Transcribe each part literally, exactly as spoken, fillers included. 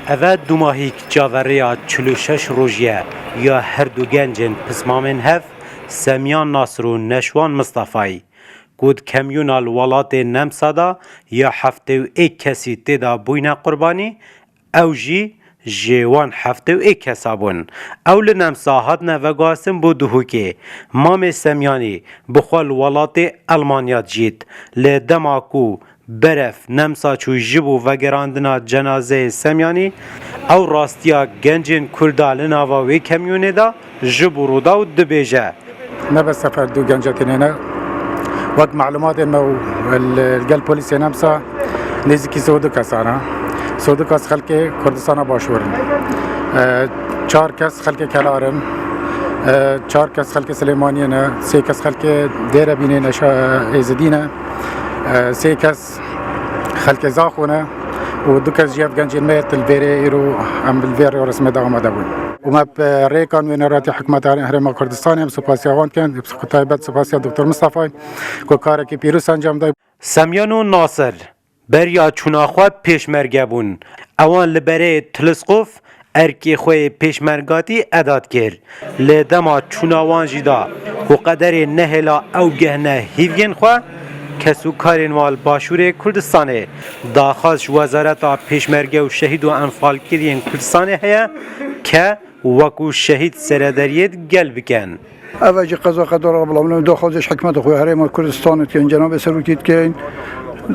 Eve dumahîk çaverêya çil û şeş rojî ye ya her du gencên pismamên hev Semyan Nasir û Neşwan Mistafayî ku di kemyûna li welatê Nemsa de ya heftê û êk kesî tê de bûyne qurbanî, ew jî ji wan heftê û êk kesa bûn. Ew li Nemsa hatine veguhastin bo Duhokê. Mamê Semyanî bi xwe li welatê Elmanya dijît. Lê dema ku berev Nemsa çû ji bo vegerandina cenazeyê Semyanî, ew rastiya gencên Kurda li nava wê kemyûnê de ji bo Rûdaw dibêje. Ne bes sefer du genca tînê ne. Wek malumatên me û li, li gel polîsê Nemsa nêzîkî sê û du kesan e. Sê û du kes xelkê Kurdistana Başûr in. E, çar kes xelkê Kelar in. E, çar kes xelkê Silêmaniyê ne. Sê kes xelkê Dêrebînê ne, şa-, Êzidî ne. E, sê kes xelkê Zaxo ne û du kes jî ev gencên me yê til vêrê îro em li vê rêya resmê de amade bûn. Û me bi rêkan wêneratî hikûmeta Herêma Kurdistanê em spasiya wan dikin, bi taybet spasiya Doktor Mistafayê ku karekî pîroz encam da. Semyan û Nasir beriya çûna xwe pêşmerge bûn. Ewan li berê Tiliskov erkê xwe yê pêşmergatî eda dikir. Lê dema çûna wan jî da ku qederê nehêla ew gehne hîviyên xwe, kes û karên wan li Başûrê Kurdistanê daxwaz ji Wezareta Pêşmerge û Şehîd û Enfalkiriyên Kurdistanê heye ke wekû şehîd serederiyê di gel bikin. Ev jî qeza qedera bila min daxwazê ji hikûmeta xwe Herêma Kurdistanê dikin, cenabê serokî dikin.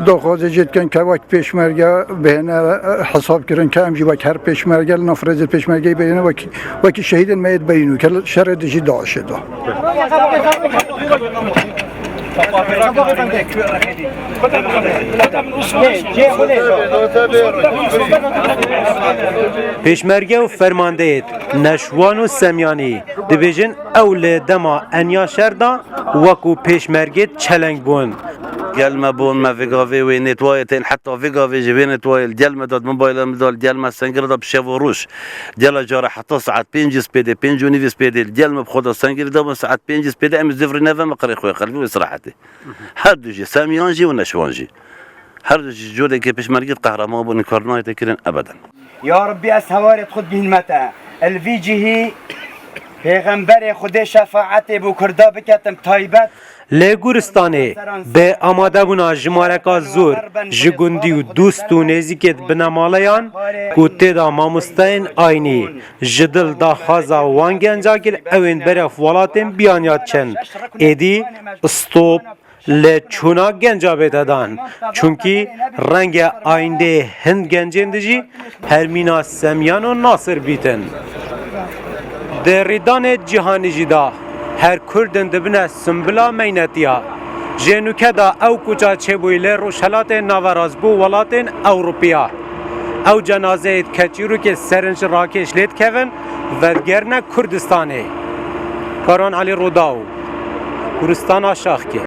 Daxwazê jê dikin ke wek pêşmerge bihêne hesab kirin, ke em jî wek her pêşmerge li nav rêzê pêşmergeyê bihêne wek, wekî şehîdên me yê dibeyin û ke li şerê dijî DAIŞê de. Pêşmerge û fermandeyê Neşwan û Semyanî dibêjin, ew li dema eniya şer de wekû pêşmergê çeleng bûn. Gel me bûn, me vê gavê wê netwayê tên, heta vê gavê jî wê netwayê li gel me de, di mobayla min de, li gel me sengir de bi şev û roj. Gela cara heta saet pêncî spêdê, pênc û nîvî spêdê li gel me bi xwe de sengir de bûn, saet pêncî spêdê em ê zivrî neve me qirê xwe xelkî wê sirahetê. Her du jî, Semyan jî û Neşwan jî. Her du jî corekê pêşmergê qehreman bûn, kar nayê tê kirin ebeden. Ya Rabbî, ez hewarê xwe dibînime te. Li vî cihî Pêxemberê Xwedê şefaetê bo Kurda biketim taybet. Lê Guristanê bi amadebûna jimareka zor ji gundî û dost û nêzîkê di binemaleyan ku tê de mamosteyên aynî ji dil daxwaza wan genca kir, ew ên berev welatên biyaniya diçin. Êdî stop li çûna genca bête dan. Çunkî renge ayîndeyê hin gencên dijî hermîna Semyan û Nasir bîtin. Di rîdanê cîhanî jî de her Kurdin dibine simbila meynetiya. Jê nûke de ew kuça çêbûyî li Rojhelatê Naverast bo welatên Ewropiya. Ew cenazeyê di keçîrokê serinc rakêş lê dikevin, vedigerne Kurdistanê. Karan Elî Rûdaw, Guristana Şaxkê.